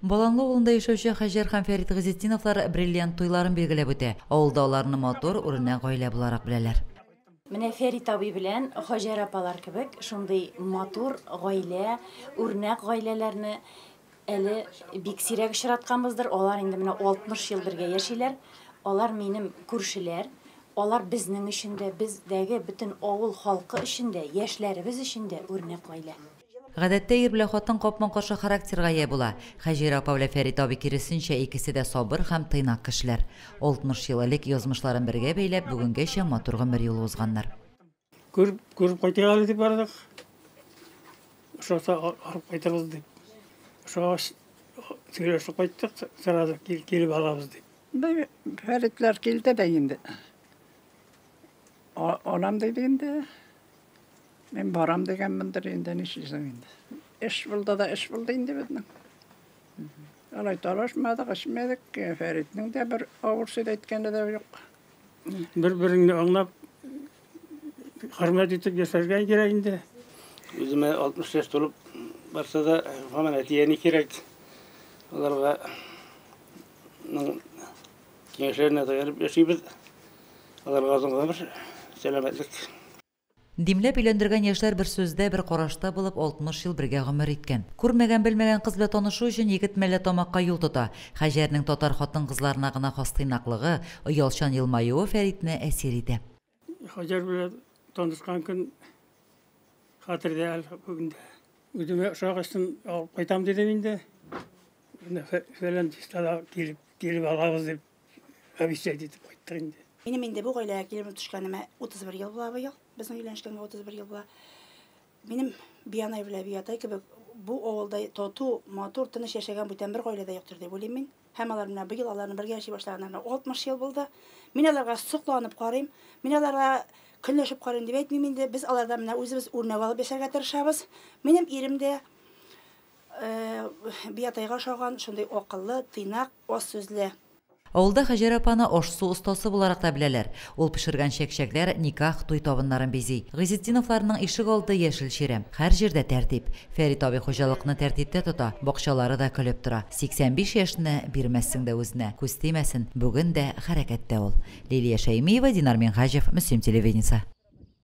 Баланлы авылында яшәүче Хаҗәр һәм Фәрит Гыйзетдиновлар бриллиант туйларын билгеләп үтә. Авылда аларны матур, үрнәк гаилә буларак беләләр. Менә Фәрит абый белән Хаҗәр апалар кебек шундый матур гаилә, үрнәк гаиләләрне әле бик сирәк очратканбыздыр. Алар инде менә 60 ел бергә яшиләр. Алар минем күршеләр. Алар безнең өчен дә, бездәге бөтен авыл халкы өчен дә, яшьләребез өчен дә үрнәк гаилә. Гадәттә ир белән хатын капма-каршы характерга ия була. Хаҗирә апа белән Фәрит абый киресенчә, икесе дә сабыр һәм тыйнак кешеләр. 60 ел элек язмышларын бергә бәйләп, бүгенгәчә матур гомер юлы узганнар. Күреп, күреп кайтыйк әле дип бардык. Ошаса алып кайтырбыз дип. Ошагач сөйләшеп кайттык, сразу килеп алабыз дип. Фәритләр килде дә инде. Алам диде инде. Мин барам дигәнмендер инде, нишлисең инде. Эш булды да эш булды инде безнең. Алай талашмадык, эчмәдек. Фәритнең дә бер авыр сүз әйткәне дә юк. Бер-береңне аңлап, хөрмәт итеп яшәргә кирәк инде. Үземә 60 яшь тулып барса да, һаман әти-әни кирәк. Аларга киңәшләренә таянып яшибез. Аларга озын гомер, сәламәтлек. Димләп өйләндергән яшьләр бер сүздә, бер карашта булып 60 ел бергә гомер иткән. Күрмәгән, белмәгән кыз белән танышу өчен егет Мәлләтамакка юл тота. Хаҗәрнең татар хатын-кызларына гына хас тыйнаклыгы, оялчан елмаюы Фәритне әсир итә. Хаҗәр белән танышкан көн хәтердә әле бүген дә. Үземә ошагачтын алып кайтам дидем инде. Менә фәлән числода килеп, килеп алабыз дип обещать итеп кайттык инде. Минем инде бу гаиләгә килеп төшкәнемә 31 ел була быел. Безнең өйләнешкәнгә 31 ел була. Минем бианай белән биатай кебек бу авылда тату, матур, тыныч яшәгән бүтән бер гаилә дә юктыр дип уйлыйм мин. Һәм алар менә быел аларны бергә яши башлаганнарына 60 ел булды. Мин аларга сокланып карыйм. Мин аларга көнләшеп карыйм дип әйтмим инде. Без алардан менә үзебез үрнәк алып яшәргә тырышабыз. Минем ирем дә биатайга ошаган, шундый акыллы, тыйнак, аз сүзле. Авылда Хаҗәр апаны аш-су остасы буларак та беләләр. Ул пешергән чәкчәкләр никах, туй табыннарын бизи. Гыйзетдиновларның ишек алды яшел чирәм. Һәр җирдә тәртип. Фәрит абый хуҗалыкны тәртиптә тота, бакчалары да көлеп тора. 85 яшьне бирмәссең дә үзенә. Күз тимәсен, бүген дә хәрәкәттә ул. Лилия Шәймиева, Динар Минһаҗев, Мөслим телевидениесе.